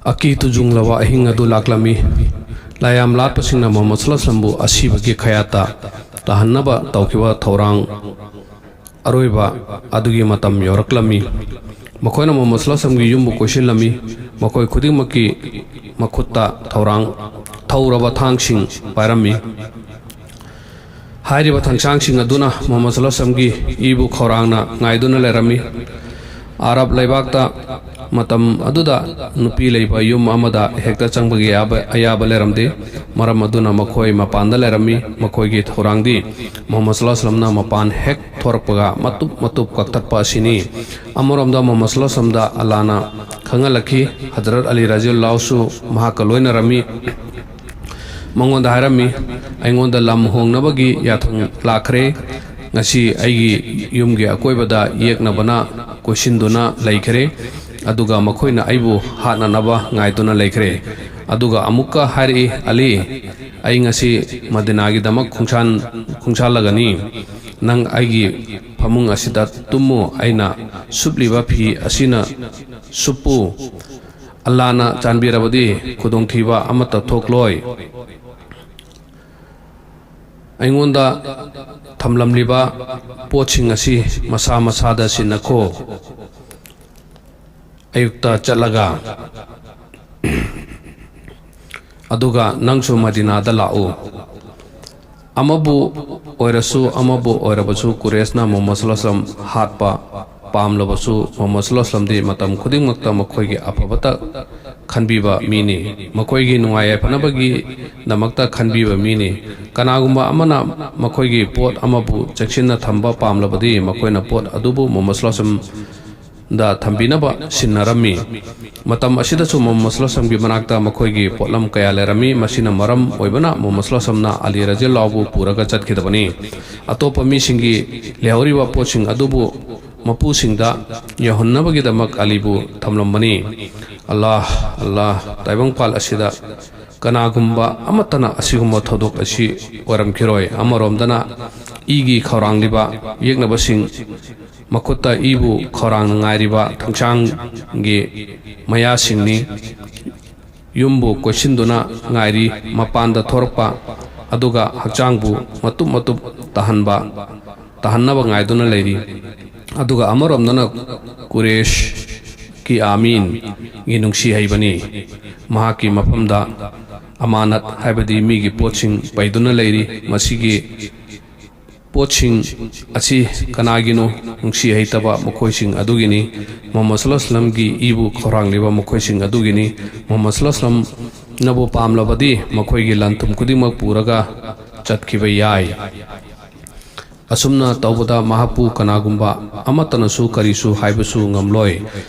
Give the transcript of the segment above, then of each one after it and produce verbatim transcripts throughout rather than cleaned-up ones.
ꯑꯀꯤ ꯇꯨꯖꯨꯡꯂꯕ ꯑꯍꯤꯡ ꯑꯗꯨ ꯂꯥꯛꯂꯝꯃꯤ꯫ ꯂꯥꯏꯌꯥꯝ ꯂꯥꯠꯄꯁꯤꯡꯅ ꯃꯨꯍꯝꯃꯗ ꯁꯜꯂꯜꯂꯥꯍꯨ ꯑꯂꯥꯏꯍꯤ ꯋꯥꯁꯜꯂꯝꯕꯨ ꯑꯁꯤꯕꯒꯤ ꯈꯌꯥꯠꯇ ꯇꯥꯍꯟꯅꯕ ꯇꯧꯈꯤꯕ ꯊꯧꯔꯥꯡ ꯑꯔꯣꯏꯕ ꯑꯗꯨꯒꯤ ꯃꯇꯝ ꯌꯧꯔꯛꯂꯝꯃꯤ꯫ ꯃꯈꯣꯏꯅ ꯃꯨꯍꯝꯃꯗ ꯁꯜꯂꯜꯂꯥꯍꯨ ꯑꯂꯥꯏꯍꯤ ꯋꯥꯁꯜꯂꯝꯒꯤ ꯌꯨꯝꯕꯨ ꯀꯣꯏꯁꯤꯜꯂꯝꯃꯤ꯫ ꯃꯈꯣꯏ ꯈꯨꯗꯤꯡꯃꯛꯀꯤ ꯃꯈꯨꯠꯇ ꯊꯧꯔꯥꯡ, ꯊꯧꯔꯕ ꯊꯥꯡꯁꯤꯡ ꯄꯥꯏꯔꯝꯃꯤ꯫ ꯍꯥꯏꯔꯤꯕ ꯊꯥꯡꯁꯥꯡꯁꯤꯡ ꯑꯗꯨꯅ ꯃꯨꯍꯝꯃꯗ ꯁꯜꯂꯜꯂꯥꯍꯨ ꯑꯂꯥꯏꯍꯤ ꯋꯥꯁꯜꯂꯝꯒꯤ ꯏꯕꯨ ꯈꯧꯔꯥꯡꯅ ꯉꯥꯏꯗꯨꯅ ꯂꯩꯔꯝꯃꯤ꯫ ꯑꯔꯕ ꯂꯩꯕꯥꯛꯇ ꯃꯇꯝ ꯑꯗꯨꯗ ꯅꯨꯄꯤ ꯂꯩꯕ ꯌꯨꯝ ꯑꯃꯗ ꯍꯦꯛꯇ ꯆꯪꯕꯒꯤ ꯑꯌꯥꯕ, ꯑꯌꯥꯕ ꯂꯩꯔꯝꯗꯦ꯫ ꯃꯔꯝ ꯑꯗꯨꯅ ꯃꯈꯣꯏ ꯃꯄꯥꯟꯗ ꯂꯩꯔꯝꯃꯤ꯫ ꯃꯈꯣꯏꯒꯤ ꯊꯧꯔꯥꯡꯗꯤ ꯃꯨꯍꯝꯃꯗ ꯁꯜꯂꯜꯂꯥꯍꯨ ꯑꯂꯥꯏꯍꯤ ꯋꯥꯁꯜꯂꯝꯅ ꯃꯄꯥꯟ ꯍꯦꯛ ꯊꯣꯔꯛꯄꯒ ꯃꯇꯨꯞ ꯃꯇꯨꯞ ꯀꯛꯊꯠꯄ ꯑꯁꯤꯅꯤ꯫ ꯑꯃꯔꯣꯝꯗ ꯃꯨꯍꯝꯃꯗ ꯁꯜꯂꯜꯂꯥꯍꯨ ꯑꯂꯥꯏꯍꯤ ꯋꯥꯁꯜꯂꯝꯗ ꯑꯜꯂꯥꯍꯅ ꯈꯪꯍꯜꯂꯛꯈꯤ꯫ ꯍꯖꯔꯠ ꯑꯂꯤ ꯔꯖꯤꯌꯜꯂꯥꯍꯨꯁꯨ ꯃꯍꯥꯛꯀ ꯂꯣꯏꯅꯔꯝꯃꯤ꯫ ꯃꯉꯣꯟꯗ ꯍꯥꯏꯔꯝꯃꯤ, "ꯑꯩꯉꯣꯟꯗ ꯂꯝ ꯍꯣꯡꯅꯕꯒꯤ ꯌꯥꯊꯪ ꯂꯥꯛꯈ꯭ꯔꯦ꯫ ꯉꯁꯤ ꯑꯩꯒꯤ ꯌꯨꯝꯒꯤ ꯑꯀꯣꯏꯕꯗ ꯌꯦꯛꯅꯕꯅ ꯀꯣꯏꯁꯤꯟꯗꯨꯅ ꯂꯩꯈ꯭ꯔꯦ, ꯑꯗꯨꯒ ꯃꯈꯣꯏꯅ ꯑꯩꯕꯨ ꯍꯥꯠꯅꯅꯕ ꯉꯥꯏꯗꯨꯅ ꯂꯩꯈ꯭ꯔꯦ꯫" ꯑꯗꯨꯒ ꯑꯃꯨꯛꯀ ꯍꯥꯏꯔꯛꯏ, "ꯑꯂꯤ, ꯑꯩ ꯉꯁꯤ ꯃꯗꯤꯅꯥꯒꯤꯗꯃꯛ ꯈꯣꯡꯁꯥꯟ-, ꯈꯣꯡꯁꯥꯜꯂꯒꯅꯤ꯫ ꯅꯪ ꯑꯩꯒꯤ ꯐꯃꯨꯡ ꯑꯁꯤꯗ ꯇꯨꯝꯃꯨ, ꯑꯩꯅ ꯁꯨꯞꯂꯤꯕ ꯐꯤ ꯑꯁꯤꯅ ꯁꯨꯞꯄꯨ꯫ ꯑꯜꯂꯥꯅ ꯆꯥꯟꯕꯤꯔꯕꯗꯤ ꯈꯨꯗꯣꯡꯊꯤꯕ ꯑꯃꯠꯇ ꯊꯣꯛꯂꯣꯏ꯫ ꯑꯩꯉꯣꯟꯗ ꯊꯝꯂꯝꯂꯤꯕ ꯄꯣꯠꯁꯤꯡ ꯑꯁꯤ ꯃꯁꯥ ꯃꯁꯥꯗ ꯁꯤꯟꯅꯈꯣ꯫ ꯑꯌꯨꯛꯇ ꯆꯠꯂꯒ, ꯑꯗꯨꯒ ꯅꯪꯁꯨ ꯃꯗꯤꯅꯥꯗ ꯂꯥꯛꯎ꯫" ꯑꯃꯕꯨ ꯑꯣꯏꯔꯁꯨ, ꯑꯃꯕꯨ ꯑꯣꯏꯔꯕꯁꯨ, ꯀꯨꯔꯦꯁꯅ ꯃꯨꯍꯝꯃꯗ ꯁꯜꯂꯜꯂꯥꯍꯨ ꯑꯂꯥꯏꯍꯤ ꯋꯥꯁꯜꯂꯝ ꯍꯥꯠꯄ ꯄꯥꯝꯂꯕꯁꯨ, ꯃꯨꯍꯝꯃꯗ ꯁꯜꯂꯜꯂꯥꯍꯨ ꯑꯂꯥꯏꯍꯤ ꯋꯥꯁꯜꯂꯝꯗꯤ ꯃꯇꯝ ꯈꯨꯗꯤꯡꯃꯛꯇ ꯃꯈꯣꯏꯒꯤ ꯑꯐꯕꯇ ꯈꯟꯕꯤꯕ ꯃꯤꯅꯤ꯫ ꯃꯈꯣꯏꯒꯤ ꯅꯨꯡꯉꯥꯏ ꯌꯥꯏꯐꯅꯕꯒꯤꯗꯃꯛꯇ ꯈꯟꯕꯤꯕ ꯃꯤꯅꯤ꯫ ꯀꯅꯥꯒꯨꯝꯕ ꯑꯃꯅ ꯃꯈꯣꯏꯒꯤ ꯄꯣꯠ ꯑꯃꯕꯨ ꯆꯦꯛꯁꯤꯟꯅ ꯊꯝꯕ ꯄꯥꯝꯂꯕꯗꯤ, ꯃꯈꯣꯏꯅ ꯄꯣꯠ ꯑꯗꯨꯕꯨ ꯃꯨꯍꯝꯃꯗ ꯁꯜꯂꯜꯂꯥꯍꯨ ꯑꯂꯥꯏꯍꯤ ꯋꯥꯁꯜꯂꯝꯗ ꯊꯝꯕꯤꯅꯕ ꯁꯤꯟꯅꯔꯝꯃꯤ꯫ ꯃꯇꯝ ꯑꯁꯤꯗꯁꯨ ꯃꯨꯍꯝꯃꯗ ꯁꯜꯂꯜꯂꯥꯍꯨ ꯑꯂꯥꯏꯍꯤ ꯋꯥꯁꯜꯂꯝꯒꯤ ꯃꯅꯥꯛꯇ ꯃꯈꯣꯏꯒꯤ ꯄꯣꯠꯂꯝ ꯀꯌꯥ ꯂꯩꯔꯝꯃꯤ꯫ ꯃꯁꯤꯅ ꯃꯔꯝ ꯑꯣꯏꯕꯅ ꯃꯨꯍꯝꯃꯗ ꯁꯜꯂꯜꯂꯥꯍꯨ ꯑꯂꯥꯏꯍꯤ ꯋꯥꯁꯜꯂꯝꯅ ꯑꯂꯤ ꯔꯖꯤꯌꯜꯂꯥꯍꯨꯕꯨ ꯄꯨꯔꯒ ꯆꯠꯈꯤꯗꯕꯅꯤ꯫ ꯑꯇꯣꯞꯄ ꯃꯤꯁꯤꯡꯒꯤ ꯂꯩꯍꯧꯔꯤꯕ ꯄꯣꯠꯁꯤꯡ ꯑꯗꯨꯕꯨ ꯃꯄꯨꯁꯤꯡꯗ ꯌꯧꯍꯟꯅꯕꯒꯤꯗꯃꯛ ꯑꯂꯤꯕꯨ ꯊꯝꯂꯝꯕꯅꯤ꯫ ꯑꯜꯂꯥꯍ, ꯑꯜꯂꯥꯍ, ꯇꯥꯏꯕꯪꯄꯥꯜ ꯑꯁꯤꯗ ꯀꯅꯥꯒꯨꯝꯕ ꯑꯃꯠꯇꯅ ꯑꯁꯤꯒꯨꯝꯕ ꯊꯧꯗꯣꯛ ꯑꯁꯤ ꯑꯣꯏꯔꯝꯈꯤꯔꯣꯏ꯫ ꯑꯃꯔꯣꯝꯗꯅ ꯏꯒꯤ ꯈꯧꯔꯥꯡꯂꯤꯕ ꯌꯦꯛꯅꯕꯁꯤꯡ, ꯃꯈꯨꯠꯇ ꯏꯕꯨ ꯈꯧꯔꯥꯡꯅ ꯉꯥꯏꯔꯤꯕ ꯊꯥꯡꯁꯥꯡꯒꯤ ꯃꯌꯥꯁꯤꯡꯅꯤ꯫ ꯌꯨꯝꯕꯨ ꯀꯣꯏꯁꯤꯟꯗꯨꯅ ꯉꯥꯏꯔꯤ꯫ ꯃꯄꯥꯟꯗ ꯊꯣꯔꯛꯄ ꯑꯗꯨꯒ ꯍꯛꯆꯥꯡꯕꯨ ꯃꯇꯨꯞ ꯃꯇꯨꯞ ꯇꯥꯍꯟꯕ, ꯇꯥꯍꯟꯅꯕ ꯉꯥꯏꯗꯨꯅ ꯂꯩꯔꯤ꯫ ꯑꯗꯨꯒ ꯑꯃꯔꯣꯝꯗꯅ ꯀꯨꯔꯦꯁꯀꯤ ꯑꯃꯤꯟꯒꯤ ꯅꯨꯡꯁꯤ ꯍꯩꯕꯅꯤ꯫ ꯃꯍꯥꯛꯀꯤ ꯃꯐꯝꯗ ꯑꯃꯥꯅꯠ, ꯍꯥꯏꯕꯗꯤ ꯃꯤꯒꯤ ꯄꯣꯠꯁꯤꯡ ꯄꯩꯗꯨꯅ ꯂꯩꯔꯤ꯫ ꯃꯁꯤꯒꯤ ꯄꯣꯠꯁꯤꯡ ꯑꯁꯤ ꯀꯅꯥꯒꯤꯅꯣ? ꯅꯨꯡꯁꯤ ꯍꯩꯇꯕ ꯃꯈꯣꯏꯁꯤꯡ ꯑꯗꯨꯒꯤꯅꯤ꯫ ꯃꯨꯍꯝꯃꯗ ꯁꯜꯂꯜꯂꯥꯍꯨ ꯑꯂꯩꯍꯤ ꯋꯥꯁꯜꯂꯝꯒꯤ ꯏꯕꯨ ꯈꯧꯔꯥꯡꯂꯤꯕ ꯃꯈꯣꯏꯁꯤꯡ ꯑꯗꯨꯒꯤꯅꯤ꯫ ꯃꯨꯍꯝꯃꯗ ꯁꯜꯂꯜꯂꯥꯍꯨ ꯑꯂꯩꯍꯤ ꯋꯥꯁꯜꯂꯝꯅꯕꯨ ꯄꯥꯝꯂꯕꯗꯤ ꯃꯈꯣꯏꯒꯤ ꯂꯟ ꯊꯨꯝ ꯈꯨꯗꯤꯡꯃꯛ ꯄꯨꯔꯒ ꯆꯠꯈꯤꯕ ꯌꯥꯏ꯫ ꯑꯁꯨꯝꯅ ꯇꯧꯕꯗ ꯃꯍꯥꯛꯄꯨ ꯀꯅꯥꯒꯨꯝꯕ ꯑꯃꯠꯇꯅꯁꯨ ꯀꯔꯤꯁꯨ ꯍꯥꯏꯕꯁꯨ ꯉꯝꯂꯣꯏ,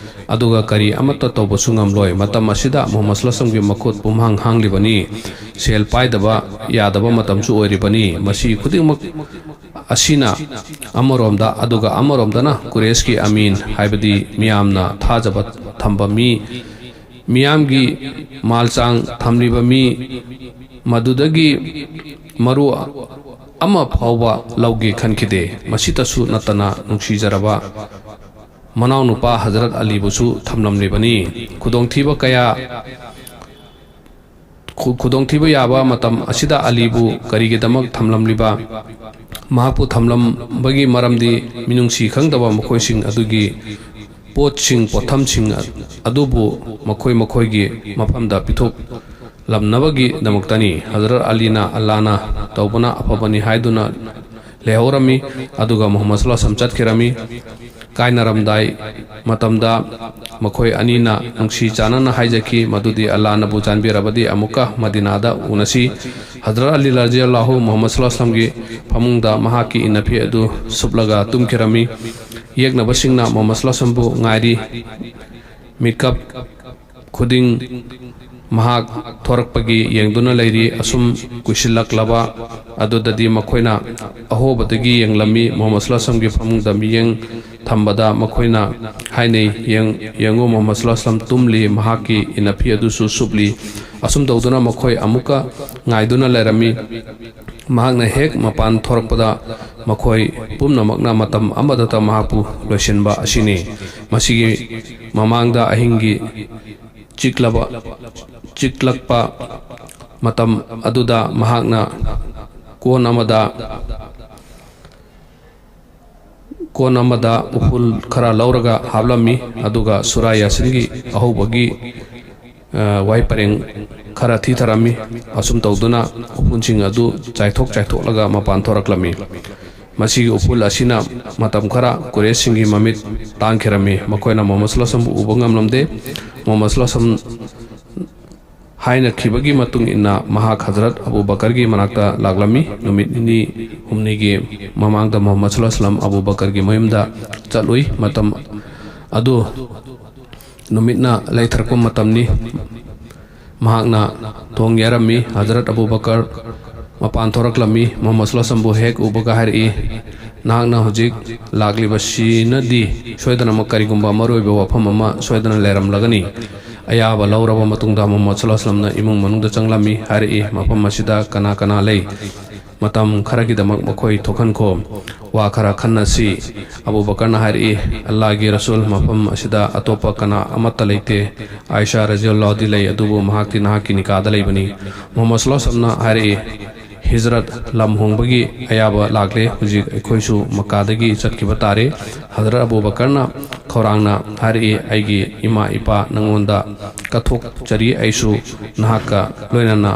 ꯑꯗꯨꯒ ꯀꯔꯤ ꯑꯃꯠꯇ ꯇꯧꯕꯁꯨ ꯉꯝꯂꯣꯏ꯫ ꯃꯇꯝ ꯑꯁꯤꯗ ꯃꯨꯍꯝꯃꯗ ꯁꯜꯂꯜꯂꯥꯍꯨ ꯑꯂꯩꯍꯤ ꯋꯥꯁꯜꯂꯝꯒꯤ ꯃꯈꯨꯠ ꯄꯨꯝꯍꯥꯡ ꯍꯥꯡꯂꯤꯕꯅꯤ꯫ ꯁꯦꯜ ꯄꯥꯏꯗꯕ ꯌꯥꯗꯕ ꯃꯇꯝꯁꯨ ꯑꯣꯏꯔꯤꯕꯅꯤ꯫ ꯃꯁꯤ ꯈꯨꯗꯤꯡꯃꯛ ꯑꯁꯤꯅ ꯑꯃꯔꯣꯝꯗ, ꯑꯗꯨꯒ ꯑꯃꯔꯣꯝꯗꯅ ꯀꯨꯔꯦꯁꯀꯤ ꯑꯃꯤꯟ, ꯍꯥꯏꯕꯗꯤ ꯃꯤꯌꯥꯝꯅ ꯊꯥꯖꯕ ꯊꯝꯕ ꯃꯤ, ꯃꯤꯌꯥꯝꯒꯤ ꯃꯥꯜꯆꯥꯡ ꯊꯝꯂꯤꯕ ꯃꯤ, ꯃꯗꯨꯗꯒꯤ ꯃꯔꯨ ꯑꯃ ꯐꯥꯎꯕ ꯂꯧꯒꯦ ꯈꯟꯈꯤꯗꯦ꯫ ꯃꯁꯤꯇꯁꯨ ꯅꯠꯇꯅ ꯅꯨꯡꯁꯤꯖꯔꯕ ꯃꯅꯥꯎꯅꯨꯄꯥ ꯍꯖꯔꯠ ꯑꯂꯤꯕꯨꯁꯨ ꯊꯝꯂꯝꯂꯤꯕꯅꯤ꯫ ꯈꯨꯗꯣꯡꯊꯤꯕ ꯀꯌꯥ, ꯈꯨ-, ꯈꯨꯗꯣꯡꯊꯤꯕ ꯌꯥꯕ ꯃꯇꯝ ꯑꯁꯤꯗ ꯑꯂꯤꯕꯨ ꯀꯔꯤꯒꯤꯗꯃꯛ ꯊꯝꯂꯝꯂꯤꯕ? ꯃꯍꯥꯛꯄꯨ ꯊꯝꯂꯝꯕꯒꯤ ꯃꯔꯝꯗꯤ ꯃꯤꯅꯨꯡꯁꯤ ꯈꯪꯗꯕ ꯃꯈꯣꯏꯁꯤꯡ ꯑꯗꯨꯒꯤ ꯄꯣꯠꯁꯤꯡ, ꯄꯣꯠꯊꯝꯁꯤꯡ ꯑꯗꯨꯕꯨ ꯃꯈꯣꯏ ꯃꯈꯣꯏꯒꯤ ꯃꯐꯝꯗ ꯄꯤꯊꯣꯛꯂꯝꯅꯕꯒꯤꯗꯃꯛꯇꯅꯤ꯫ ꯍꯖꯔꯠ ꯑꯂꯤꯅ ꯑꯜꯂꯥꯅ ꯇꯧꯕꯅ ꯑꯐꯕꯅꯤ ꯍꯥꯏꯗꯨꯅ ꯂꯩꯍꯧꯔꯝꯃꯤ, ꯑꯗꯨꯒ ꯃꯨꯍꯝꯃꯗ ꯁꯜꯂꯜꯂꯥꯍꯨ ꯑꯂꯩꯍꯤ ꯋꯥꯁꯜꯂꯝ ꯆꯠꯈꯤꯔꯝꯃꯤ꯫ ꯀꯥꯏꯅꯔꯝꯗꯥꯏ ꯃꯇꯝꯗ ꯃꯈꯣꯏ ꯑꯅꯤꯅ ꯅꯨꯡꯁꯤ ꯆꯥꯟꯅꯅ ꯍꯥꯏꯖꯈꯤ ꯃꯗꯨꯗꯤ ꯑꯜꯂꯥꯅꯕꯨ ꯆꯥꯟꯕꯤꯔꯕꯗꯤ ꯑꯃꯨꯛꯀ ꯃꯗꯤꯅꯥꯗ ꯎꯅꯁꯤ꯫ ꯍꯖꯔꯠ ꯑꯂꯤ ꯔꯖꯤꯌꯜꯂꯥꯍꯨ ꯃꯨꯍꯝꯃꯗ ꯁꯜꯂꯜꯂꯥꯍꯨ ꯑꯂꯩꯍꯤ ꯋꯥꯁꯜꯂꯝꯒꯤ ꯐꯃꯨꯡꯗ ꯃꯍꯥꯛꯀꯤ ꯏꯟꯅꯐꯤ ꯑꯗꯨ ꯁꯨꯞꯂꯒ ꯇꯨꯝꯈꯤꯔꯝꯃꯤ꯫ ꯌꯦꯛꯅꯕꯁꯤꯡꯅ ꯃꯨꯍꯝꯃꯗ ꯁꯜꯂꯜꯂꯥꯍꯨ ꯑꯂꯩꯍꯤ ꯋꯥꯁꯜꯂꯝꯕꯨ ꯉꯥꯏꯔꯤ꯫ ꯃꯤꯀꯞ ꯈꯨꯗꯤꯡ ꯃꯍꯥꯛ ꯊꯣꯔꯛꯄꯒꯤ ꯌꯦꯡꯗꯨꯅ ꯂꯩꯔꯤ꯫ ꯑꯁꯨꯝ ꯀꯨꯏꯁꯤꯜꯂꯛꯂꯕ ꯑꯗꯨꯗꯗꯤ ꯃꯈꯣꯏꯅ ꯑꯍꯣꯕꯗꯒꯤ ꯌꯦꯡꯂꯝꯃꯤ꯫ ꯃꯨꯍꯝꯃꯗ ꯁꯜꯂꯜꯂꯥꯍꯨ ꯑꯂꯩꯍꯤ ꯋꯥꯁꯜꯂꯝꯒꯤ ꯐꯃꯨꯡꯗ ꯃꯤꯠꯌꯦꯡ ꯊꯝꯕꯗ ꯃꯈꯣꯏꯅ ꯍꯥꯏꯅꯩ, "ꯌꯦꯡ-, ꯌꯦꯡꯉꯨ, ꯃꯨꯍꯝꯃꯗ ꯁꯜꯂꯜꯂꯥꯍꯨ ꯑꯂꯩꯍꯤ ꯋꯥꯁꯜꯂꯝ ꯇꯨꯝꯂꯤ, ꯃꯍꯥꯛꯀꯤ ꯏꯟꯅꯐꯤ ꯑꯗꯨꯁꯨ ꯁꯨꯞꯂꯤ꯫" ꯑꯁꯨꯝ ꯇꯧꯗꯨꯅ ꯃꯈꯣꯏ ꯑꯃꯨꯛꯀ ꯉꯥꯏꯗꯨꯅ ꯂꯩꯔꯝꯃꯤ꯫ ꯃꯍꯥꯛꯅ ꯍꯦꯛ ꯃꯄꯥꯟ ꯊꯣꯔꯛꯄꯗ ꯃꯈꯣꯏ ꯄꯨꯝꯅꯃꯛꯅ ꯃꯇꯝ ꯑꯃꯗꯇ ꯃꯍꯥꯛꯄꯨ ꯂꯣꯏꯁꯤꯟꯕ ꯑꯁꯤꯅꯤ꯫ ꯃꯁꯤꯒꯤ ꯃꯃꯥꯡꯗ ꯑꯍꯤꯡꯒꯤ ꯆꯤꯛꯂꯕ, ꯆꯤꯛꯂꯛꯄ ꯃꯇꯝ ꯑꯗꯨꯗ ꯃꯍꯥꯛꯅ ꯀꯣꯟ ꯑꯃꯗ, ꯀꯣꯟ ꯑꯃꯗ ꯎꯐꯨꯜ ꯈꯔ ꯂꯧꯔꯒ ꯍꯥꯞꯂꯝꯃꯤ, ꯑꯗꯨꯒ ꯁꯨꯔꯥ ꯌꯥꯁꯤꯟꯒꯤ ꯑꯍꯧꯕꯒꯤ, ꯑ, ꯋꯥꯍꯩ ꯄꯔꯦꯡ ꯈꯔ ꯊꯤꯊꯔꯝꯃꯤ꯫ ꯑꯁꯨꯝ ꯇꯧꯗꯨꯅ ꯎꯐꯨꯜꯁꯤꯡ ꯑꯗꯨ ꯆꯥꯏꯊꯣꯛ ꯆꯥꯏꯊꯣꯛꯂꯒ ꯃꯄꯥꯟ ꯊꯣꯔꯛꯂꯝꯃꯤ꯫ ꯃꯁꯤꯒꯤ ꯎꯐꯨꯜ ꯑꯁꯤꯅ ꯃꯇꯝ ꯈꯔ ꯀꯨꯔꯦꯁꯁꯤꯡꯒꯤ ꯃꯃꯤꯠ ꯇꯥꯡꯈꯤꯔꯝꯃꯤ꯫ ꯃꯈꯣꯏꯅ ꯃꯨꯍꯝꯃꯗ ꯁꯜꯂꯜꯂꯥꯍꯨ ꯑꯂꯥꯏꯍꯤ ꯋꯥꯁꯜꯂꯝꯕꯨ ꯎꯕ ꯉꯝꯂꯝꯗꯦ꯫ ꯃꯨꯍꯝꯃꯗ ꯁꯜꯂꯜꯂꯥꯍꯨ ꯑꯂꯥꯏꯍꯤ ꯋꯥꯁꯜꯂꯝ ꯍꯥꯏꯅꯈꯤꯕꯒꯤ ꯃꯇꯨꯡ ꯏꯟꯅ ꯃꯍꯥꯛ ꯍꯖꯔꯠ ꯑꯕꯨ ꯕꯀꯔꯒꯤ ꯃꯅꯥꯛꯇ ꯂꯥꯛꯂꯝꯃꯤ꯫ ꯅꯨꯃꯤꯠ ꯅꯤꯅꯤ ꯍꯨꯝꯅꯤꯒꯤ ꯃꯃꯥꯡꯗ ꯃꯨꯍꯝꯃꯗ ꯁꯜꯂꯜꯂꯥꯍꯨ ꯑꯂꯥꯏꯍꯤ ꯋꯥꯁꯜꯂꯝ ꯑꯕꯨ ꯕꯀꯔꯒꯤ ꯃꯌꯨꯝꯗ ꯆꯠꯂꯨꯏ꯫ ꯃꯇꯝ ꯑꯗꯨ ꯅꯨꯃꯤꯠꯅ ꯂꯩꯊꯔꯛꯄ ꯃꯇꯝꯅꯤ꯫ ꯃꯍꯥꯛꯅ ꯊꯣꯡ ꯌꯥꯔꯝꯃꯤ꯫ ꯍꯖꯔꯠ ꯑꯕꯨ ꯕꯀꯔ ꯃꯄꯥꯟ ꯊꯣꯔꯛꯂꯝꯃꯤ꯫ ꯃꯨꯍꯝꯃꯗ ꯁꯜꯂꯜꯂꯥꯍꯨ ꯑꯂꯥꯏꯍꯤ ꯋꯥꯁꯜꯂꯝꯕꯨ ꯍꯦꯛ ꯎꯕꯒ ꯍꯥꯏꯔꯛꯏ, "ꯅꯍꯥꯛꯅ ꯍꯧꯖꯤꯛ ꯂꯥꯛꯂꯤꯕꯁꯤꯅꯗꯤ ꯁꯣꯏꯗꯅꯃꯛ ꯀꯔꯤꯒꯨꯝꯕ ꯃꯔꯨꯑꯣꯏꯕ ꯋꯥꯐꯝ ꯑꯃ ꯁꯣꯏꯗꯅ ꯂꯩꯔꯝꯂꯒꯅꯤ꯫ ꯑꯌꯥꯕ ꯂꯧꯔꯕ ꯃꯇꯨꯡꯗ ꯃꯨꯍꯝꯃꯗ ꯁꯜꯂꯜꯂꯥꯍꯨ ꯑꯂꯥꯏꯍꯤ ꯋꯥꯁꯜꯂꯝꯅ ꯏꯃꯨꯡ ꯃꯅꯨꯡꯗ ꯆꯪꯂꯝꯃꯤ꯫ ꯍꯥꯏꯔꯛꯏ, "ꯃꯐꯝ ꯑꯁꯤꯗ ꯀꯅꯥ ꯀꯅꯥ ꯂꯩ? ꯃꯇꯝ ꯈꯔꯒꯤꯗꯃꯛ ꯃꯈꯣꯏ ꯊꯣꯛꯍꯟꯈꯣ꯫ ꯋꯥ ꯈꯔ ꯈꯟꯅꯁꯤ꯫" ꯑꯕꯨ ꯕꯀꯔꯅ ꯍꯥꯏꯔꯛꯏ, "ꯑꯜꯂꯥꯍꯒꯤ ꯔꯁꯨꯜ, ꯃꯐꯝ ꯑꯁꯤꯗ ꯑꯇꯣꯞꯄ ꯀꯅꯥ ꯑꯃꯠꯇ ꯂꯩꯇꯦ꯫ ꯑꯥꯏꯁꯥ ꯔꯖꯤꯌꯜꯂꯥꯍꯨꯗꯤ ꯂꯩ, ꯑꯗꯨꯕꯨ ꯃꯍꯥꯛꯇꯤ ꯅꯍꯥꯛꯀꯤ ꯅꯤꯀꯥꯗ ꯂꯩꯕꯅꯤ꯫" ꯃꯨꯍꯝꯃꯗ ꯁꯜꯂꯜꯂꯥꯍꯨ ꯑꯂꯥꯏꯍꯤ ꯋꯥꯁꯜꯂꯝꯅ ꯍꯥꯏꯔꯛꯏ, "ꯍꯤꯖꯔꯠ, ꯂꯝ ꯍꯣꯡꯕꯒꯤ ꯑꯌꯥꯕ ꯂꯥꯛꯂꯦ꯫ ꯍꯧꯖꯤꯛ ꯑꯩꯈꯣꯏꯁꯨ ꯃꯛꯀꯥꯗꯒꯤ ꯆꯠꯈꯤꯕ ꯇꯥꯔꯦ꯫" ꯍꯖꯔꯠ ꯑꯕꯨ ꯕꯀꯔꯅ ꯈꯧꯔꯥꯡꯅ ꯍꯥꯏꯔꯛꯏ, "ꯑꯩꯒꯤ ꯏꯃꯥ ꯏꯄꯥ ꯅꯪꯉꯣꯟꯗ ꯀꯠꯊꯣꯛꯆꯔꯤ, ꯑꯩꯁꯨ ꯅꯍꯥꯛꯀ ꯂꯣꯏꯅꯅ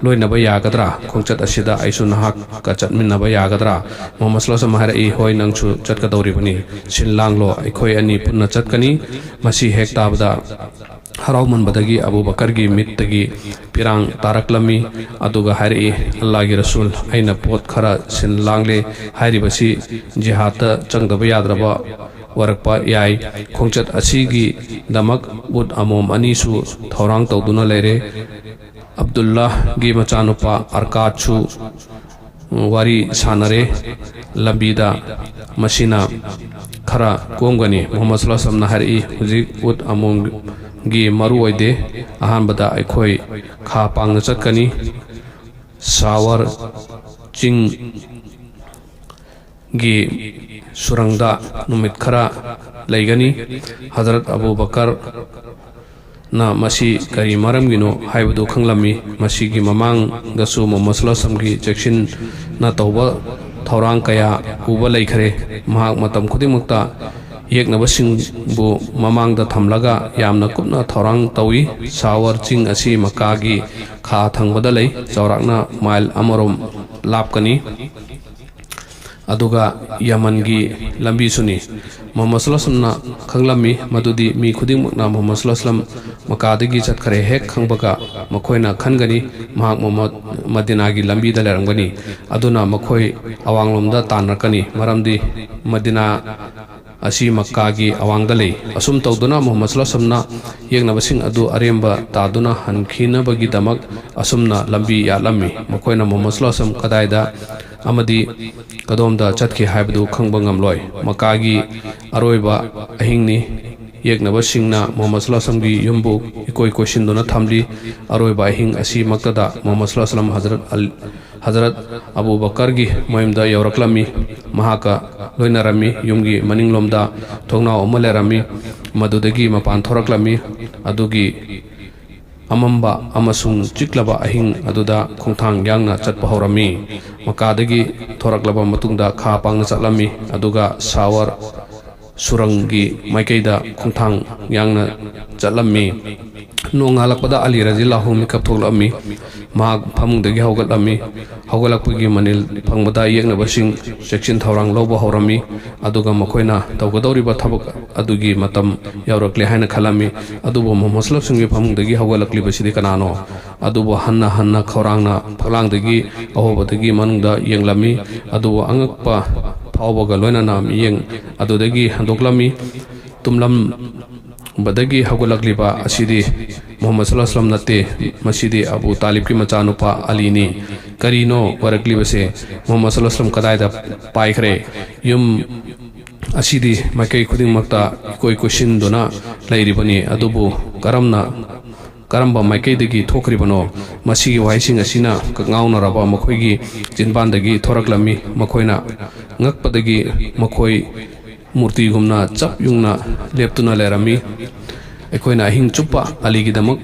ꯂꯣꯏꯅꯕ ꯌꯥꯒꯗ꯭ꯔꯥ? ꯈꯣꯡꯆꯠ ꯑꯁꯤꯗ ꯑꯩꯁꯨ ꯅꯍꯥꯛꯀ ꯆꯠꯃꯤꯟꯅꯕ ꯌꯥꯒꯗ꯭ꯔꯥ?" ꯃꯨꯍꯝꯃꯗ ꯁꯜꯂꯜꯂꯥꯍꯨ ꯑꯂꯥꯏꯍꯤ ꯋꯥꯁꯜꯂꯝ ꯍꯥꯏꯔꯛꯏ, "ꯍꯣꯏ, ꯅꯪꯁꯨ ꯆꯠꯀꯗꯧꯔꯤꯕꯅꯤ꯫ ꯁꯤꯜ ꯂꯥꯡꯂꯣ, ꯑꯩꯈꯣꯏ ꯑꯅꯤ ꯄꯨꯟꯅ ꯆꯠꯀꯅꯤ꯫" ꯃꯁꯤ ꯍꯦꯛ ꯇꯥꯕꯗ ꯍꯔꯥꯎꯃꯟꯕꯗꯒꯤ ꯑꯕꯨ ꯕꯀꯔꯒꯤ ꯃꯤꯠꯇꯒꯤ ꯄꯤꯔꯥꯡ ꯇꯥꯔꯛꯂꯝꯃꯤ꯫ ꯑꯗꯨꯒ ꯍꯥꯏꯔꯛꯏ, "ꯑꯜꯂꯥꯍꯒꯤ ꯔꯁꯨꯜ, ꯑꯩꯅ ꯄꯣꯠ ꯈꯔ ꯁꯤꯜ ꯂꯥꯡꯂꯦ꯫ ꯍꯥꯏꯔꯤꯕꯁꯤ ꯖꯤꯍꯥꯗꯇ ꯆꯪꯗꯕ ꯌꯥꯗ꯭ꯔꯕ ꯑꯣꯏꯔꯛꯄ ꯌꯥꯏ꯫ ꯈꯣꯡꯆꯠ ꯑꯁꯤꯒꯤꯗꯃꯛ ꯎꯠ ꯑꯃꯣꯝ ꯑꯅꯤꯁꯨ ꯊꯧꯔꯥꯡ ꯇꯧꯗꯨꯅ ꯂꯩꯔꯦ꯫ ꯑꯕꯗꯨꯜꯂꯥꯍꯒꯤ ꯃꯆꯥꯅꯨꯄꯥ ꯑꯔꯀꯥꯠꯁꯨ ꯋꯥꯔꯤ ꯁꯥꯟꯅꯔꯦ ꯂꯝꯕꯤꯗ꯫ ꯃꯁꯤꯅ ꯈꯔ ꯀꯣꯝꯒꯅꯤ꯫" ꯃꯨꯍꯝꯃꯗ ꯁꯜꯂꯜꯂꯥꯍꯨ ꯑꯂꯥꯏꯍꯤ ꯋꯥꯁꯜꯂꯝꯅ ꯍꯥꯏꯔꯛꯏ, "ꯍꯧꯖꯤꯛ ꯎꯠ ꯑꯃꯣꯝꯒꯤ ꯃꯔꯨ ꯑꯣꯏꯗꯦ꯫ ꯑꯍꯥꯟꯕꯗ ꯑꯩꯈꯣꯏ ꯈꯥ ꯄꯥꯡꯅ ꯆꯠꯀꯅꯤ꯫ ꯁꯥꯋꯔ ꯆꯤꯡ ꯒꯤ ꯁꯨꯔꯪꯗ ꯅꯨꯃꯤꯠ ꯈꯔ ꯂꯩꯒꯅꯤ꯫" ꯍꯖꯔꯠ ꯑꯕꯨ ꯕꯀꯔ ꯅ ꯃꯁꯤ ꯀꯔꯤ ꯃꯔꯝꯒꯤꯅꯣ ꯍꯥꯏꯕꯗꯨ ꯈꯪꯂꯝꯃꯤ꯫ ꯃꯁꯤꯒꯤ ꯃꯃꯥꯡꯗꯁꯨ ꯃꯨꯍꯝꯃꯗ ꯁꯜꯂꯜꯂꯥꯍꯨ ꯑꯂꯥꯏꯍꯤ ꯋꯥꯁꯜꯂꯝꯒꯤ ꯆꯦꯛꯁꯤꯟꯅ ꯇꯧꯕ ꯊꯧꯔꯥꯡ ꯀꯌꯥ ꯎꯕ ꯂꯩꯈ꯭ꯔꯦ꯫ ꯃꯍꯥꯛ ꯃꯇꯝ ꯈꯨꯗꯤꯡꯃꯛꯇ ꯌꯦꯛꯅꯕꯁꯤꯡꯕꯨ ꯃꯃꯥꯡꯗ ꯊꯝꯂꯒ ꯌꯥꯝꯅ ꯀꯨꯞꯅ ꯊꯧꯔꯥꯡ ꯇꯧꯏ꯫ ꯁꯥꯋꯔ ꯆꯤꯡ ꯑꯁꯤ ꯃꯛꯀꯥꯒꯤ ꯈꯥ ꯊꯪꯕꯗ ꯂꯩ, ꯆꯥꯎꯔꯥꯛꯅ ꯃꯥꯏꯜ ꯑꯃꯔꯣꯝ ꯂꯥꯞꯀꯅꯤ꯫ ꯑꯗꯨꯒ ꯌꯃꯟꯒꯤ ꯂꯝꯕꯤꯁꯨꯅꯤ꯫ ꯃꯨꯍꯝꯃꯗ ꯁꯜꯂꯜꯂꯥꯍꯨ ꯑꯂꯥꯏꯍꯤ ꯋꯥꯁꯜꯂꯝꯅ ꯈꯪꯂꯝꯃꯤ ꯃꯗꯨꯗꯤ ꯃꯤ ꯈꯨꯗꯤꯡꯃꯛꯅ ꯃꯨꯍꯝꯃꯗ ꯁꯜꯂꯜꯂꯥꯍꯨ ꯑꯂꯥꯏꯍꯤ ꯋꯥꯁꯜꯂꯝ ꯃꯀꯥꯗꯒꯤ ꯆꯠꯈ꯭ꯔꯦ ꯍꯦꯛ ꯈꯪꯕꯒ ꯃꯈꯣꯏꯅ ꯈꯟꯒꯅꯤ ꯃꯍꯥꯛ ꯃꯨꯍꯝꯃꯗ ꯃꯗꯤꯅꯥꯒꯤ ꯂꯝꯕꯤꯗ ꯂꯩꯔꯝꯒꯅꯤ꯫ ꯑꯗꯨꯅ ꯃꯈꯣꯏ ꯑꯋꯥꯡꯂꯣꯝꯗ ꯇꯥꯟꯅꯔꯛꯀꯅꯤ, ꯃꯔꯝꯗꯤ ꯃꯗꯤꯅꯥ ꯑꯁꯤ ꯃꯛꯀꯥꯒꯤ ꯑꯋꯥꯡꯗ ꯂꯩ꯫ ꯑꯁꯨꯝ ꯇꯧꯗꯨꯅ ꯃꯨꯍꯝꯃꯗ ꯁꯜꯂꯜꯂꯥꯍꯨ ꯑꯂꯥꯏꯍꯤ ꯋꯥꯁꯜꯂꯝꯅ ꯌꯦꯛꯅꯕꯁꯤꯡ ꯑꯗꯨ ꯑꯔꯦꯝꯕ ꯇꯥꯗꯨꯅ ꯍꯟꯈꯤꯅꯕꯒꯤꯗꯃꯛ ꯑꯁꯨꯝꯅ ꯂꯝꯕꯤ ꯌꯥꯠꯂꯝꯃꯤ꯫ ꯃꯈꯣꯏꯅ ꯃꯨꯍꯝꯃꯗ ꯁꯜꯂꯜꯂꯥꯍꯨ ꯑꯂꯥꯏꯍꯤ ꯋꯥꯁꯜꯂꯝ ꯀꯗꯥꯏꯗ ꯑꯃꯗꯤ ꯀꯗꯣꯝꯗ ꯆꯠꯈꯤ ꯍꯥꯏꯕꯗꯨ ꯈꯪꯕ ꯉꯝꯂꯣꯏ꯫ ꯃꯛꯀꯥꯒꯤ ꯑꯔꯣꯏꯕ ꯑꯍꯤꯡꯅꯤ꯫ ꯌꯦꯛꯅꯕꯁꯤꯡꯅ ꯃꯨꯍꯝꯃꯗ ꯁꯜꯂꯜꯂꯥꯍꯨ ꯑꯂꯥꯏꯍꯤ ꯋꯥꯁꯜꯂꯝꯒꯤ ꯌꯨꯝꯕꯨ ꯏꯀꯣꯏ ꯀꯣꯏꯁꯤꯟꯗꯨꯅ ꯊꯝꯂꯤ꯫ ꯑꯔꯣꯏꯕ ꯑꯍꯤꯡ ꯑꯁꯤꯃꯛꯇꯗ ꯃꯨꯍꯝꯃꯗ ꯁꯜꯂꯜꯂꯥꯍꯨ ꯑꯂꯥꯏꯍꯤ ꯋꯥꯁꯜꯂꯝ ꯍꯖꯔꯠ ꯑꯜ-, ꯍꯖꯔꯠ ꯑꯕꯨ ꯕꯀꯔꯒꯤ ꯃꯌꯨꯝꯗ ꯌꯧꯔꯛꯂꯝꯃꯤ꯫ ꯃꯍꯥꯛꯀ ꯂꯣꯏꯅꯔꯝꯃꯤ꯫ ꯌꯨꯝꯒꯤ ꯃꯅꯤꯡꯂꯣꯝꯗ ꯊꯣꯡꯅꯥꯎ ꯑꯃ ꯂꯩꯔꯝꯃꯤ꯫ ꯃꯗꯨꯗꯒꯤ ꯃꯄꯥꯟ ꯊꯣꯔꯛꯂꯝꯃꯤ꯫ ꯑꯗꯨꯒꯤ ꯑꯃꯝꯕ ꯑꯃꯁꯨꯡ ꯆꯤꯛꯂꯕ ꯑꯍꯤꯡ ꯑꯗꯨꯗ ꯈꯣꯡꯊꯥꯡ ꯌꯥꯡꯅ ꯆꯠꯄ ꯍꯧꯔꯝꯃꯤ꯫ ꯃꯀꯥꯗꯒꯤ ꯊꯣꯔꯛꯂꯕ ꯃꯇꯨꯡꯗ ꯈꯥ ꯄꯥꯡꯅ ꯆꯠꯂꯝꯃꯤ, ꯑꯗꯨꯒ ꯁꯥꯋꯔ ꯁꯨꯔꯪꯒꯤ ꯃꯥꯏꯀꯩꯗ ꯈꯣꯡꯊꯥꯡ ꯌꯥꯡꯅ ꯆꯠꯂꯝꯃꯤ꯫ ꯅꯣꯡꯉꯥꯜꯂꯛꯄꯗ ꯑꯂꯤ ꯔꯖꯤꯌꯜꯂꯥꯍꯨ ꯃꯤꯀꯞ ꯊꯣꯛꯂꯛꯂꯝꯃꯤ꯫ ꯃꯍꯥꯛ ꯐꯃꯨꯡꯗꯒꯤ ꯍꯧꯒꯠꯂꯝꯃꯤ꯫ ꯍꯧꯒꯠꯂꯛꯄꯒꯤ ꯃꯅꯤꯜ ꯐꯪꯕꯗ ꯌꯦꯛꯅꯕꯁꯤꯡ ꯆꯦꯛꯁꯤꯟ ꯊꯧꯔꯥꯡ ꯂꯧꯕ ꯍꯧꯔꯝꯃꯤ꯫ ꯑꯗꯨꯒ ꯃꯈꯣꯏꯅ ꯇꯧꯒꯗꯧꯔꯤꯕ ꯊꯕꯛ ꯑꯗꯨꯒꯤ ꯃꯇꯝ ꯌꯧꯔꯛꯂꯦ ꯍꯥꯏꯅ ꯈꯜꯂꯝꯃꯤ꯫ ꯑꯗꯨꯕꯨ ꯃꯨꯍꯝꯃꯗ ꯁꯜꯂꯜꯂꯥꯍꯨ ꯑꯂꯥꯏꯍꯤ ꯋꯥꯁꯜꯂꯝꯒꯤ ꯐꯃꯨꯡꯗꯒꯤ ꯍꯧꯒꯠꯂꯛꯂꯤꯕꯁꯤꯗꯤ ꯀꯅꯥꯅꯣ? ꯑꯗꯨꯕꯨ ꯍꯟꯅ ꯍꯟꯅ ꯈꯧꯔꯥꯡꯅ ꯐꯛꯂꯥꯡꯗꯒꯤ ꯑꯍꯣꯕꯗꯒꯤ ꯃꯅꯨꯡꯗ ꯌꯦꯡꯂꯝꯃꯤ꯫ ꯑꯗꯨꯕꯨ ꯑꯉꯛꯄ ꯐꯥꯎꯕꯒ ꯂꯣꯏꯅꯅ ꯃꯤꯠꯌꯦꯡ ꯑꯗꯨꯗꯒꯤ ꯍꯟꯗꯣꯛꯂꯝꯃꯤ꯫ ꯇꯨꯝꯂꯝꯕꯗꯒꯤ ꯍꯧꯒꯠꯂꯛꯂꯤꯕ ꯑꯁꯤꯗꯤ ꯃꯨꯍꯝꯃꯗ ꯁꯜꯂꯜꯂꯥꯍꯨ ꯑꯂꯥꯏꯍꯤ ꯋꯥꯁꯜꯂꯝ ꯅꯠꯇꯦ, ꯃꯁꯤꯗꯤ ꯑꯕꯨ ꯇꯥꯂꯤꯕꯀꯤ ꯃꯆꯥꯅꯨꯄꯥ ꯑꯂꯤꯅꯤ꯫ ꯀꯔꯤꯅꯣ ꯑꯣꯏꯔꯛꯂꯤꯕꯁꯦ? ꯃꯨꯍꯝꯃꯗ ꯁꯜꯂꯜꯂꯥꯍꯨ ꯑꯂꯥꯏꯍꯤ ꯋꯥꯁꯜꯂꯝ ꯀꯗꯥꯏꯗ ꯄꯥꯏꯈ꯭ꯔꯦ? ꯌꯨꯝ ꯑꯁꯤꯗꯤ ꯃꯥꯏꯀꯩ ꯈꯨꯗꯤꯡꯃꯛꯇ ꯏꯀꯣꯏ ꯀꯣꯏꯁꯤꯟꯗꯨꯅ ꯂꯩꯔꯤꯕꯅꯤ, ꯑꯗꯨꯕꯨ ꯀꯔꯝꯅ, ꯀꯔꯝꯕ ꯃꯥꯏꯀꯩꯗꯒꯤ ꯊꯣꯛꯈ꯭ꯔꯤꯕꯅꯣ? ꯃꯁꯤꯒꯤ ꯋꯥꯍꯩꯁꯤꯡ ꯑꯁꯤꯅ ꯀꯛꯉꯥꯎꯅꯔꯕ ꯃꯈꯣꯏꯒꯤ ꯆꯤꯟꯕꯥꯟꯗꯒꯤ ꯊꯣꯔꯛꯂꯝꯃꯤ꯫ ꯃꯈꯣꯏꯅ ꯉꯛꯄꯗꯒꯤ ꯃꯈꯣꯏ ꯃꯨꯔꯇꯤꯒꯨꯝꯅ ꯆꯞ ꯌꯨꯡꯅ ꯂꯦꯞꯇꯨꯅ ꯂꯩꯔꯝꯃꯤ꯫ ꯑꯩꯈꯣꯏꯅ ꯑꯍꯤꯡ ꯆꯨꯞꯄ ꯑꯂꯤꯒꯤꯗꯃꯛ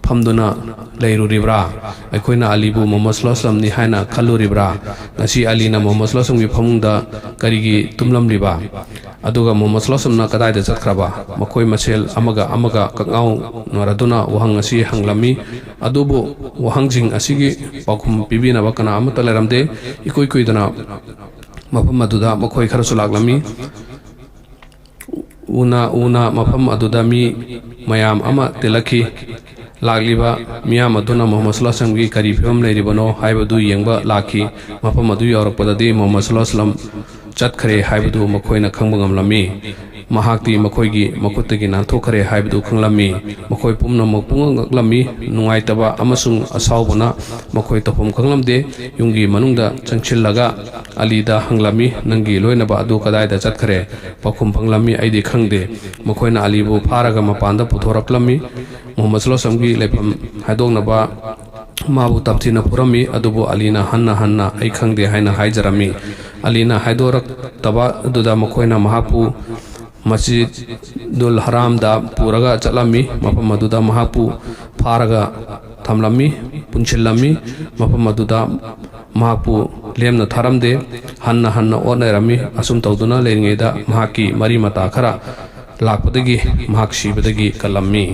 ꯐꯝꯗꯨꯅ ꯂꯩꯔꯨꯔꯤꯕ꯭ꯔꯥ? ꯑꯩꯈꯣꯏꯅ ꯑꯂꯤꯕꯨ ꯃꯨꯍꯝꯃꯗ ꯁꯜꯂꯜꯂꯥꯍꯨ ꯑꯂꯩꯍꯤ ꯋꯁꯜꯂꯝꯅꯤ ꯍꯥꯏꯅ ꯈꯜꯂꯨꯔꯤꯕ꯭ꯔꯥ? ꯉꯁꯤ ꯑꯂꯤꯅ ꯃꯨꯍꯝꯃꯗ ꯁꯜꯂꯜꯂꯥꯍꯨ ꯑꯂꯩꯍꯤ ꯋꯁꯜꯂꯝꯒꯤ ꯐꯃꯨꯡꯗ ꯀꯔꯤꯒꯤ ꯇꯨꯝꯂꯝꯂꯤꯕ? ꯑꯗꯨꯒ ꯃꯨꯍꯝꯃꯗ ꯁꯜꯂꯜꯂꯥꯍꯨ ꯑꯂꯩꯍꯤ ꯋꯁꯜꯂꯝꯅ ꯀꯗꯥꯏꯗ ꯆꯠꯈ꯭ꯔꯕ? ꯃꯈꯣꯏ ꯃꯁꯦꯜ ꯑꯃꯒ ꯑꯃꯒ ꯀꯛꯉꯥꯎꯅꯔꯗꯨꯅ ꯋꯥꯍꯪ ꯑꯁꯤ ꯍꯪꯂꯝꯃꯤ꯫ ꯑꯗꯨꯕꯨ ꯋꯥꯍꯪꯁꯤꯡ ꯑꯁꯤꯒꯤ ꯄꯥꯎꯈꯨꯝ ꯄꯤꯕꯤꯅꯕ ꯀꯅꯥ ꯑꯃꯠꯇ ꯂꯩꯔꯝꯗꯦ꯫ ꯏꯀꯨꯏ ꯀꯨꯏꯗꯅ ꯃꯐꯝ ꯑꯗꯨꯗ ꯃꯈꯣꯏ ꯈꯔꯁꯨ ꯂꯥꯛꯂꯝꯃꯤ꯫ ꯎꯅ ꯎꯅ ꯃꯐꯝ ꯑꯗꯨꯗ ꯃꯤ ꯃꯌꯥꯝ ꯑꯃ ꯇꯤꯜꯂꯛꯈꯤ꯫ ꯂꯥꯛꯂꯤꯕ ꯃꯤꯌꯥꯝ ꯑꯗꯨꯅ ꯃꯨꯍꯝꯃꯗ ꯁꯜꯂꯜꯂꯥꯍꯨ ꯑꯂꯩꯍꯤ ꯋꯁꯜꯂꯝꯒꯤ ꯀꯔꯤ ꯐꯤꯕꯝ ꯂꯩꯔꯤꯕꯅꯣ ꯍꯥꯏꯕꯗꯨ ꯌꯦꯡꯕ ꯂꯥꯛꯈꯤ꯫ ꯃꯐꯝ ꯑꯗꯨ ꯌꯧꯔꯛꯄꯗꯗꯤ ꯃꯨꯍꯝꯃꯗ ꯁꯜꯂꯜꯂꯥꯍꯨ ꯑꯂꯩꯍꯤ ꯋꯁꯜꯂꯝ ꯆꯠꯈ꯭ꯔꯦ ꯍꯥꯏꯕꯗꯨ ꯃꯈꯣꯏꯅ ꯈꯪꯕ ꯉꯝꯂꯝꯃꯤ꯫ ꯃꯍꯥꯛꯇꯤ ꯃꯈꯣꯏꯒꯤ ꯃꯈꯨꯠꯇꯒꯤ ꯅꯥꯟꯊꯣꯛꯈ꯭ꯔꯦ ꯍꯥꯏꯕꯗꯨ ꯈꯪꯂꯝꯃꯤ꯫ ꯃꯈꯣꯏ ꯄꯨꯝꯅꯃꯛ ꯄꯨꯡꯉꯛ ꯉꯛꯂꯝꯃꯤ꯫ ꯅꯨꯡꯉꯥꯏꯇꯕ ꯑꯃꯁꯨꯡ ꯑꯁꯥꯎꯕꯅ ꯃꯈꯣꯏ ꯇꯧꯐꯝ ꯈꯪꯂꯝꯗꯦ꯫ ꯌꯨꯝꯒꯤ ꯃꯅꯨꯡꯗ ꯆꯪꯁꯤꯜꯂꯒ ꯑꯂꯤꯗ ꯍꯪꯂꯝꯃꯤ, "ꯅꯪꯒꯤ ꯂꯣꯏꯅꯕ ꯑꯗꯨ ꯀꯗꯥꯏꯗ ꯆꯠꯈ꯭ꯔꯦ?" ꯄꯥꯎꯈꯨꯝ ꯐꯪꯂꯝꯃꯤ, "ꯑꯩꯗꯤ ꯈꯪꯗꯦ꯫ ꯃꯈꯣꯏꯅ ꯑꯂꯤꯕꯨ ꯐꯥꯔꯒ ꯃꯄꯥꯟꯗ ꯄꯨꯊꯣꯔꯛꯂꯝꯃꯤ꯫ ꯃꯨꯍꯝꯃꯗ ꯁꯜꯂꯜꯂꯥꯍꯨ ꯑꯂꯩꯍꯤ ꯋꯁꯜꯂꯝꯒꯤ ꯂꯩꯐꯝ ꯍꯥꯏꯗꯣꯛꯅꯕ ꯃꯥꯕꯨ ꯇꯝꯊꯤꯅ ꯐꯨꯔꯝꯃꯤ, ꯑꯗꯨꯕꯨ ꯑꯂꯤꯅ ꯍꯟꯅ ꯍꯟꯅ 'ꯑꯩ ꯈꯪꯗꯦ' ꯍꯥꯏꯅ ꯍꯥꯏꯖꯔꯝꯃꯤ꯫ ꯑꯂꯤꯅ ꯍꯥꯏꯗꯣꯔꯛꯇꯕ ꯑꯗꯨꯗ ꯃꯈꯣꯏꯅ ꯃꯍꯥꯛꯄꯨ ꯃꯁꯖꯤꯗꯨꯜ ꯍꯔꯥꯝꯗ ꯄꯨꯔꯒ ꯆꯠꯂꯝꯃꯤ꯫ ꯃꯐꯝ ꯑꯗꯨꯗ ꯃꯍꯥꯛꯄꯨ ꯐꯥꯔꯒ ꯊꯝꯂꯝꯃꯤ, ꯄꯨꯟꯁꯤꯜꯂꯝꯃꯤ꯫ ꯃꯐꯝ ꯑꯗꯨꯗ ꯃꯍꯥꯛꯄꯨ ꯂꯦꯝꯅ ꯊꯥꯔꯝꯗꯦ꯫ ꯍꯟꯅ ꯍꯟꯅ ꯑꯣꯠ ꯅꯩꯔꯝꯃꯤ꯫ ꯑꯁꯨꯝ ꯇꯧꯗꯨꯅ ꯂꯩꯔꯤꯉꯩꯗ ꯃꯍꯥꯛꯀꯤ ꯃꯔꯤ ꯃꯇꯥ ꯈꯔ ꯂꯥꯛꯄꯗꯒꯤ ꯃꯍꯥꯛ ꯁꯤꯕꯗꯒꯤ ꯀꯜꯂꯝꯃꯤ꯫